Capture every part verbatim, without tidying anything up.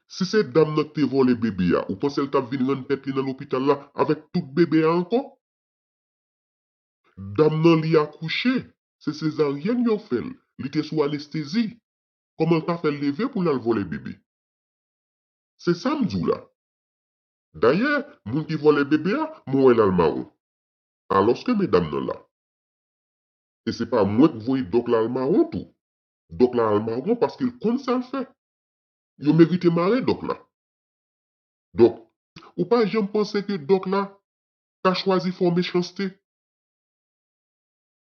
Si se dam nan ki te vòlè bebe a, ou panse l t ap vin rann tèt li nan lopital la avèk tout bebe a ankò? Dam nan li akouche, se sezaryèn yo fè l, li te sou anestezi. Kòman l ka fè l leve pou l al vòlè bebe? Se sa m di w la. Dayè, moun ki vòlè bebe a, mwen wè l al mawon. Alòske medam nan la. E se pa mwen k voye dòk la al mawon tou. Dòk la al mawon paske l konn sa l fè. Yo merite mare dòk la. Donk, ou pa janm panse ke dòk la ka chwazi fè w mechanste?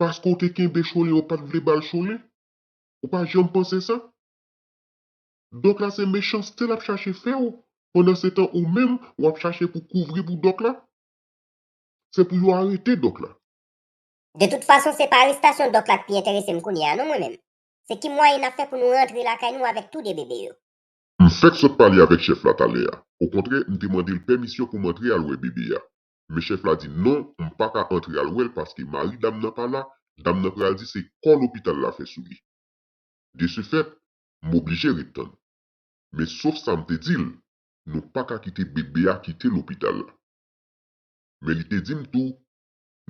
Paske w te kenbe cholen, yo pa t vle ba l cholen? Ou pa janm panse sa? Dòk la se mechanste l ap chache fè w, pandan se tan ou menm w ap chache pou kouvri pou dòk la? Se pou yo arete dòk la. De tout fason, se pa arestasyon dòk la k pi enterese m kounye a non, mwen menm. Se ki mwayen n ap fè pou nou rantre lakay nou avèk tou de bebe yo? M fèk sot pale avèk chèf la talè a. Okontrè, m te mande l pèmisyon pou m antre al wè bebe a. Men chèf la di non, m pa ka antre al wè l paske mari dam nan pa la, dam nan pral di se kò lopital la fè sou li. De ce fait, m oblije ret tann. Men sof sa m te di l, nou pa ka kite bebe a kite lopital la. Men li te di m tou,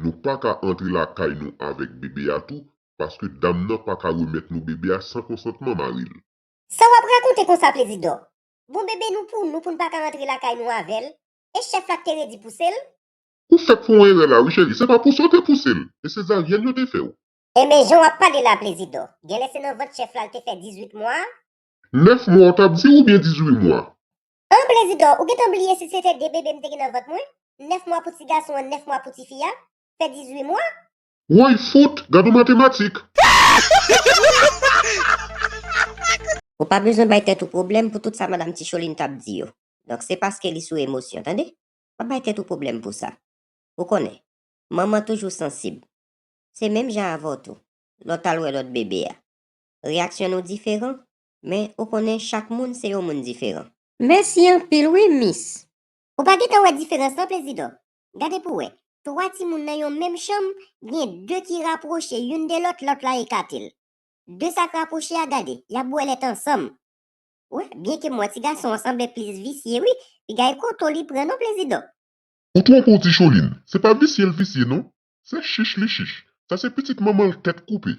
nou pa ka antre lakay nou avèk bebe a tou, paske dam nan pa ka remèt nou bebe a san konsantman mari l. Sa w ap rakonte konsa, Plezidò? Bon, bebe nou pou nou, pou n pa ka antre lakay nou avè l? E chèf la k te redi pouse l? Ou fèk fè yon erè la wi cheri, se pa pouse yo te pouse l, e sezaryèn yo te fè w. Enben jan w ap pale la Plezidò, genlè se nan vant chèf la l te fè dizuit mwa? Nèf mwa w t ap di oubyen dizuit mwa? An Plezidò, ou gentan bliye si se te de bebe m te gen nan vant mwen? Nèf mwa pou ti gason an, nèf mwa pou ti fi a, fè dizuit mwa? Woy fout, gad on matematik! Ou pa bezwen bay tèt ou pwoblèm pou tout sa madanm Ticholin t ap di yo. Donk se paske li sou emosyon, tande? Pa bay tèt ou pwoblèm pou sa. Ou konnen, manman toujou sansib. Se menm jan avè w tou, lè w t al wè lòt bebe a. Reyaksyon nou diferan, men ou konnen chak moun se yon moun diferan. Mèsi anpil wi, mis. Ou pa gentan wè diferans lan, Plezidò? Gade pou w wè, twa timoun nan yon menm chanm, gen de ki rapwoche youn de lòt, lòt la ekate l. De sa k rapwoche a, gade, y ap bwèlèt ansanm. Wi, byenke m wè ti gason an sanble plis visye wi, piga e koto li pran non, Plezidò. Ou twonpe w Ticholin, se pa visye l visye non, se chich li chich. Sa se pitit manman l tèt koupe.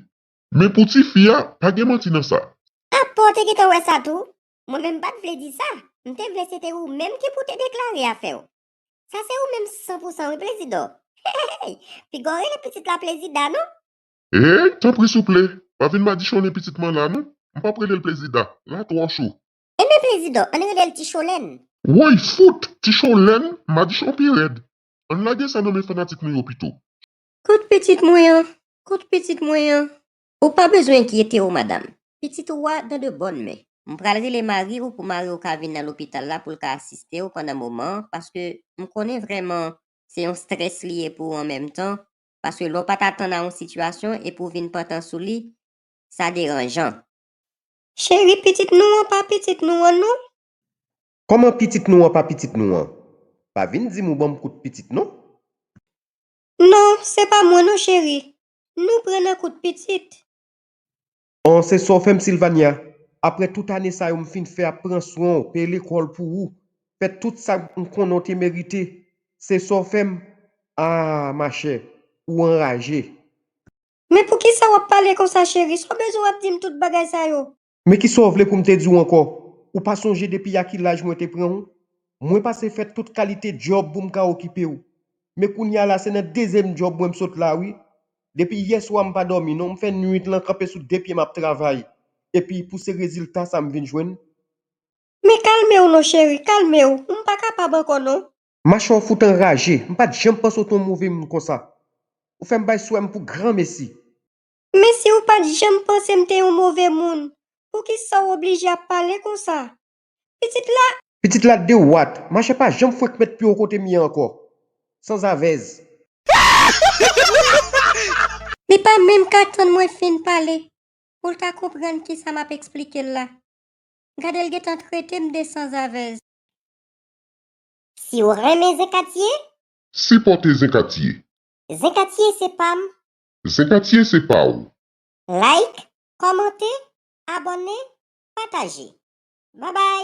Men pou ti fi a, pa gen manti nan sa. Apa w te gentan wè sa tou? Mwen menm m pa t vle di sa. M te vle se te ou menm ki pou te deklare afè w. Sa se ou menm san pou san wi, Plezidò. Hey! Piga w rele pitit la Plezida non. Hey, tanpri souple, pa vin madichonnen pitit mwen la non. M p ap rele l Plezida, la twò cho. Enben Plezidò, ann rele l Ticholèn. Woy fout, Ticholèn, madichon pi rèd. Ann lage sa nan men fanatik nou yo pito. Kout pitit mwen an, kout pitit mwen an. Ou pa bezwen enkyete w, madanm. Pitit ou a dans de bonnes mains. M pral rele mari w pou mari w ka vin nan lopital la pou l ka asiste w pandan moman an, paske m konnen vrèman se yon strès li ye pou ou an menm tan, paske lè w pa t atann a yon sitiyasyon epi w vin pantan sou li, sa deranjan. Cheri, pitit nou an pa pitit nou an non. Kòman pitit nou an pa pitit nou an? Pa vin di m ou ban m kout pitit non. Non, se pa mwen non, cheri. Nou pran nan kout pitit. On, se sa w fè m, Sylvania. Apre tout ane sa yo m fin fè ap pran swen w, peye lekòl pou ou, fè tout sa m konnen w te merite, se sa w fè m? Ah, machè, ou anraje. Men poukisa w ap pale konsa, cheri? Sa w bezwen w ap di m tout bagay sa yo? Men kisa w vle pou m te di w ankò? Ou pa sonje depi a ki laj mwen te pran w? Mwen pase fè tout kalite djòb pou m ka okipe w. Men kounye a la, se nan dezyèm djòb mwen m sot la, wi. Depi yèswa m pa dòmi non, m fè nwit lan kanpe sou de pye m ap travay. Epi pou se rezilta sa m vin jwenn. Men kalme w non, cheri, kalme w. M pa kapab ankò non. Machè w fout anraje, m pa t janm panse w te yon move moun konsa. Ou fè m bay swè m pou granmesi. Men si w pa t janm panse m te yon move moun, poukisa w oblije ap pale konsa? Pitit la. Pitit la de wat, machè pa janm fwenk met pye w kote m ye ankò. Sanzavèz. Li pa menm ka tann mwen fin pale, pou l ta konprann kisa m ap eksplike l la. Gade l gentan trete m de sanzavèz. Si w renmen Zen Katye, sipòte Zen Katye. Zen Katye se pa m. Zen Katye se pa w. Like, kòmante, abòne, pataje. Babay!